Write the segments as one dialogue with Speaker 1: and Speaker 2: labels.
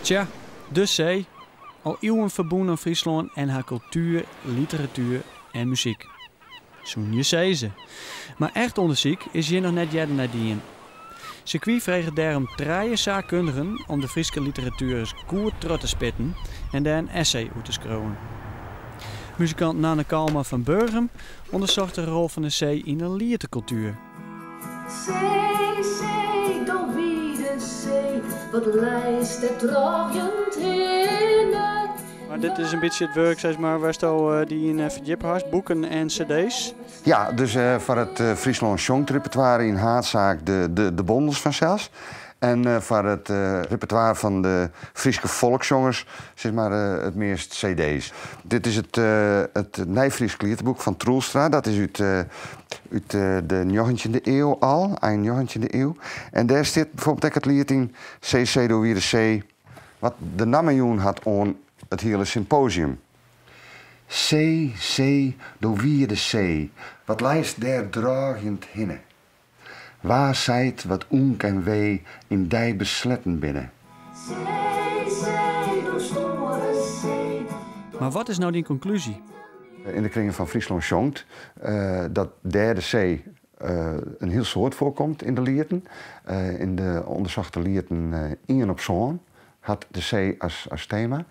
Speaker 1: Tsja, de see. Al iuwen ferbûn oan Fryslân en har kultuer, literatuer en muzyk. Soene je sizze. Mar echt ûndersyk is hjir noch net earder nei dien. Sirkwy freget dêrom trije saakkundigen om de Fryske literatuer ris goed troch te spitten en dêr in essay oer te skriuwen. Muzikant Nanne Kalma fan Burgum ûndersocht de rol fan de see yn de lietekultuer.
Speaker 2: See, see, do wide see, wat leist dêr drôgjend hinne.
Speaker 1: Mar dit is in bytsje it wurk sis mar, wêr'tsto dy yn ferdjippe hast, boeken en cd's?
Speaker 3: Ja, dus foar it Fryslân Sjongt repertoire yn haadsaak de bondels fansels. En foar it repertoire fan de Fryske folkssjongers sis mar it meast cd's. Dit is it it Nijfrysk Lieteboek fan Troelstra. Dat is út út de njoggentjinde ieu al, ein njoggentjinde ieu. En dêr stiet bijvoorbeeld ek it liet yn See, see, do wide see, wat de namme jûn hat oan it hiele symposium. See, see, do wide see, wat leist dêr drôgjend hinne? Wa seit wat ûnk en wee yn dy besletten binne?
Speaker 2: See, see, do stoere see.
Speaker 1: Mar wat is no dyn konklúzje?
Speaker 3: Yn de kringen fan Fryslân Sjongt dat dêr de see in hiel soad foarkomt yn de lieten. Yn de ûndersochte lieten ien op sân hat de see as tema.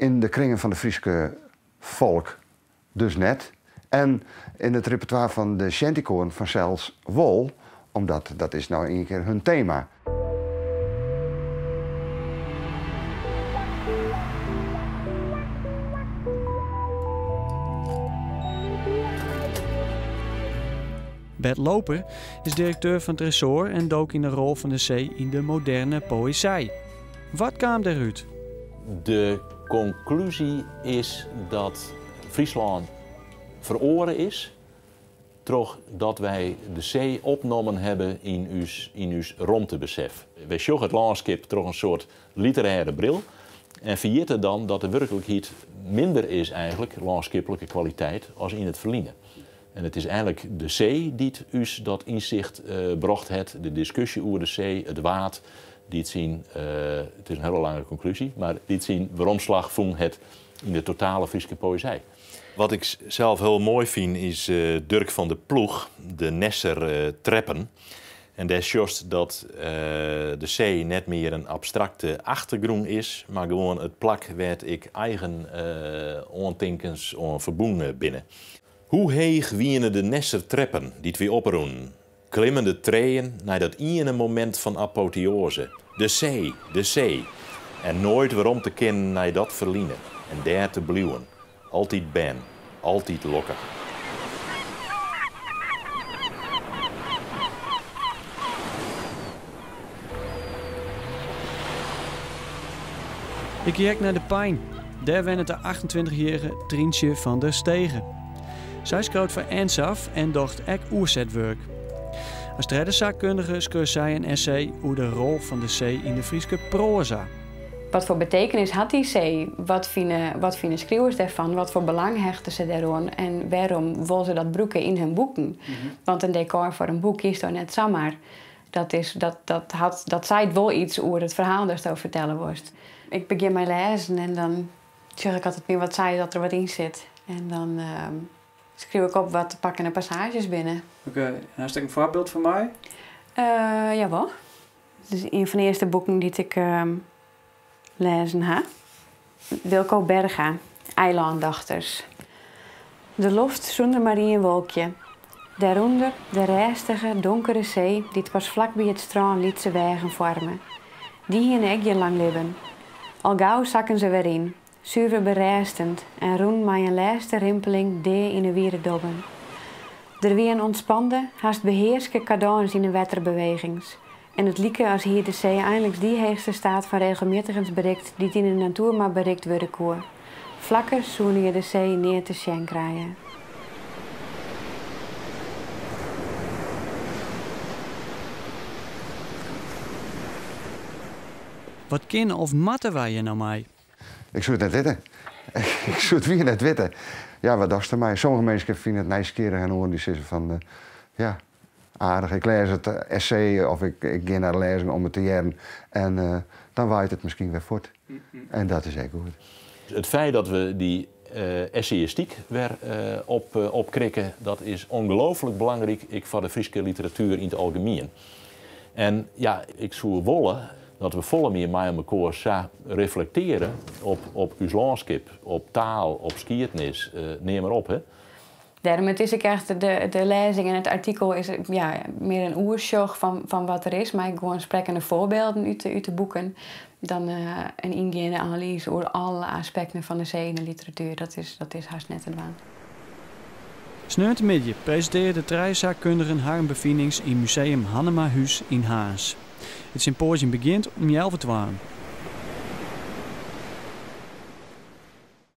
Speaker 3: Yn de kringen fan de Fryske folk dus net. En yn it repertoire fan de shantykoaren fansels wol, omdat dat is no ien kear hun tema.
Speaker 1: Bert Looper is direkteur fan Tresoar en dook yn de rol fan de see yn de moderne poëzij. Wat kaam dêrút?
Speaker 4: De konklúzje is dat Fryslân feroare is trochdat wy de see opnommen hawwe yn ús yn ús romtebesef. Wy sjogge it lânskip troch in soart literêre bril en ferjitte dan dat de wurklikheid minder is eigentlik, lânskiplike kwaliteit, as yn it ferline. En it is eigentlik de see dy't ús dat ynsicht brocht hat, de diskusje oer de see, it Waad, dy't syn, it is in hiele lange konklúzje, mar dy't syn weromslach fûn hat yn de totale Fryske poëzij. Wat ik sels hiel moai fyn is Durk van der Ploeg, de Nesser Treppen. En dêr sjochst dat de see net mear in abstrakte achtergrûn is, mar gewoan it plak wêr't ek eigen oantinkens oan ferbûn binne. Hoe heech wiene de Nesser Treppen dy't wy oprûnen, klimmende treeën nei dat iene momint fan apoteoaze, de see, de see, en noait werom te kinnen nei dat ferline en dêr te bliuwen, altyd bern, altyd lokkich.
Speaker 1: Ik gie ek nei De Pein. Dêr wennet de achtentweintichjierrige Tryntsje van der Stege. Sy skriuwt foar Ensafh en docht ek oersetwurk. As tredde saakkundige skreau sy in essay oer de rol fan de see yn de Fryske proaza.
Speaker 5: Wat foar betekenis hat dy see? Wat fine, wat fine skriuwers dêrfan? Wat foar belang hechte se dêroan? En wêrom wolle se dat brûke yn hun boeken? Want in dekôr foar in boek kiest net samar. Dat, is, dat, dat, hat, dat seit wol iets oer it ferhaal datsto fertelle wolst. Ik begjin mei lêzen en dan sjoch ik altyd mear wat sei dat der wat yn sit. En dan skriuw ik op wat de pakkende passaazjes binne.
Speaker 1: Oké, en hast ek in foarbyld foar my?
Speaker 5: Uh, jawol. Dit is ien fan de earste boeken dy't ik lêzen ha. Wilco Berga, Eilândochters. De loft sûnder mar ien wolkje. Dêrûnder de rêstige, donkere see dy't pas flakby it strân lytse weagen foarme. Dy hiene ek gjin lang libben. Al gau sakken se wer yn, suver berêstend en rûnen mei in lêste rimpeling dea yn 'e wiere dobben. Der wie in ûntspande, hast behearske kadâns yn 'e wetterbewegings en it like as hie de see einliks dy heechste staat fan regelmjittigens berikt dy't yn 'e natoer mar berikt wurde koe. Flakker soene je de see nea te sjen krije.
Speaker 1: Wat kinne of moatte wy hjir no mei?
Speaker 3: Ik soe it net witte. Ik soe it wier net witte. Ja, wat dochst dermei? Sommige minsken fine it nijsgjirrich en oaren dy sizze fan, ja. Aardich. Ik lês it essay of ik gean nei de lêzing om it te hearren en dan waait it miskien wer fuort. En dat is ek goed.
Speaker 4: It feit dat we dy essayistyk wer opkrikke, dat is ongelooflik belangryk ek foar de Fryske literatuer yn it algemien. En ja, ik soe wolle dat we folle mear mei elkoar sa reflektearje op ús lânskip, op taal, op skiednis, neam mar op. Hè.
Speaker 5: Dêrom, it is ek echt de lêzing en it artikel is, ja, mear in oersjoch fan wat der is, mar gewoan sprekkende foarbylden út de boeken. Dan in yngeande analyze oer alle aspekten fan de see yn de literatuer, dat is hast net te dwaan.
Speaker 1: Sneontemiddei presintearje de trije saakkundigen harren befinings yn Museum Hannemahûs yn Harns. It sympoasium begjint om 11:30.